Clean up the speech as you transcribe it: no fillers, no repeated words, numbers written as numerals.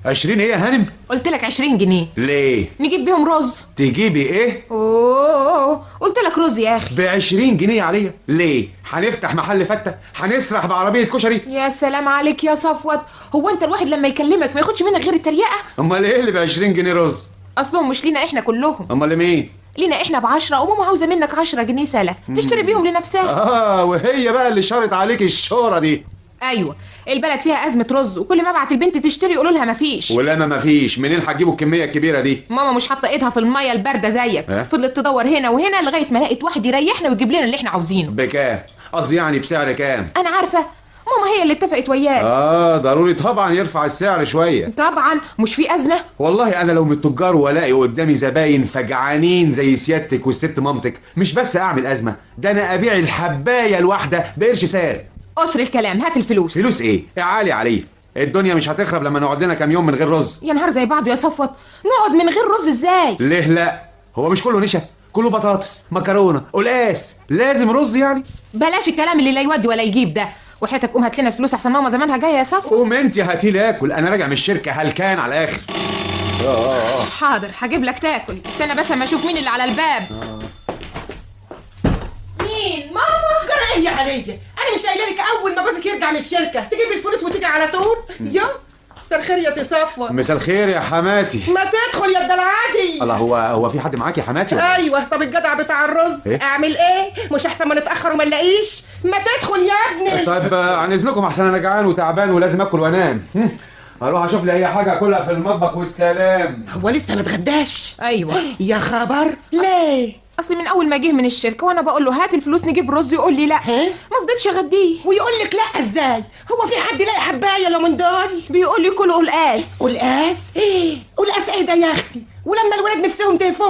20 ايه يا هانم؟ قلت لك 20 جنيه. ليه؟ نجيب بيهم رز. تجيبي ايه؟ اوه قلت لك رز يا اخي. ب 20 جنيه عليا؟ ليه؟ هنفتح محل فته؟ هنسرح بعربيه كشري؟ يا سلام عليك يا صفوت، هو انت الواحد لما يكلمك ما ياخدش منك غير التريقه؟ امال ايه اللي ب 20 جنيه رز؟ اصلهم مش لينا احنا كلهم. امال لمين؟ لينا احنا ب10، وماما عاوزه منك 10 جنيه سلف تشتري بيهم لنفسها. وهي بقى اللي شرط عليك الشهرة دي. ايوه، البلد فيها ازمة رز، وكل ما ابعت البنت تشتري يقولوا لها مفيش. ولما مفيش منين هتجيبوا الكمية الكبيرة دي؟ ماما مش حاطه ايدها في المية البارده زيك. فضلت تدور هنا وهنا لغاية ما لقت واحد يريحنا ويجيب لنا اللي احنا عاوزينه. بكام؟ قصدي يعني بسعر كام؟ انا عارفه، ماما هي اللي اتفقت وياه. ضروري طبعا يرفع السعر شوية. طبعا، مش في ازمة. والله انا لو من التجار والاقي قدامي زباين فجعانين زي سيادتك والست مامتك، مش بس اعمل ازمة، ده انا ابيع الحبايه الواحدة بقرش سعر. قصر الكلام، هات الفلوس. فلوس ايه؟ اعالي عليه، الدنيا مش هتخرب لما نقعد لنا كام يوم من غير رز. يا نهار زي بعضه يا صفوت، نقعد من غير رز ازاي؟ ليه لا؟ هو مش كله نشا، كله بطاطس، مكرونه، قلقاس، لازم رز يعني؟ بلاش الكلام اللي لا يودي ولا يجيب ده، وحياتك قوم هات لنا الفلوس احسن ماما زمانها جاية يا صفوت. قوم انت هاتي لي اكل، انا راجع من الشركة هلكان على الاخر. حاضر هجيب لك تاكل، استنى بس اما اشوف مين اللي على الباب. مين؟ ماما. جرى ايه يا عليا؟ انا مش قايله لك اول ما جوزك يرجع من الشركة تجيب الفلوس وتيجي على طول؟ يا مساء الخير يا سي صفوت. مساء الخير يا حماتي. ما تدخل يا الدلعادي. الله، هو في حد معاك يا حماتي ولا؟ ايوه، طب الجدع بتاع الرز. إيه؟ اعمل ايه؟ مش احسن ما نتاخر وما نلاقيش؟ ما تدخل يا ابني. طيب عن اذنكم، احسن انا جعان وتعبان ولازم اكل وانام. هروح اشوف لي اي حاجة اكلها في المطبخ والسلام. هو لسه ما اتغداش؟ ايوه. يا خبر، ليه؟ اصل من اول ما جه من الشركة وانا بقول له هات الفلوس نجيب رز يقول لي لا. ما فضلتش اغديه. ويقول لك لا ازاي؟ هو في حد يلاقي حبايه لو من دول؟ بيقول لي كله قلقاس. قلقاس؟ ايه قلقاس ايه ده يا اختي؟ ولما الولاد نفسهم تهفهم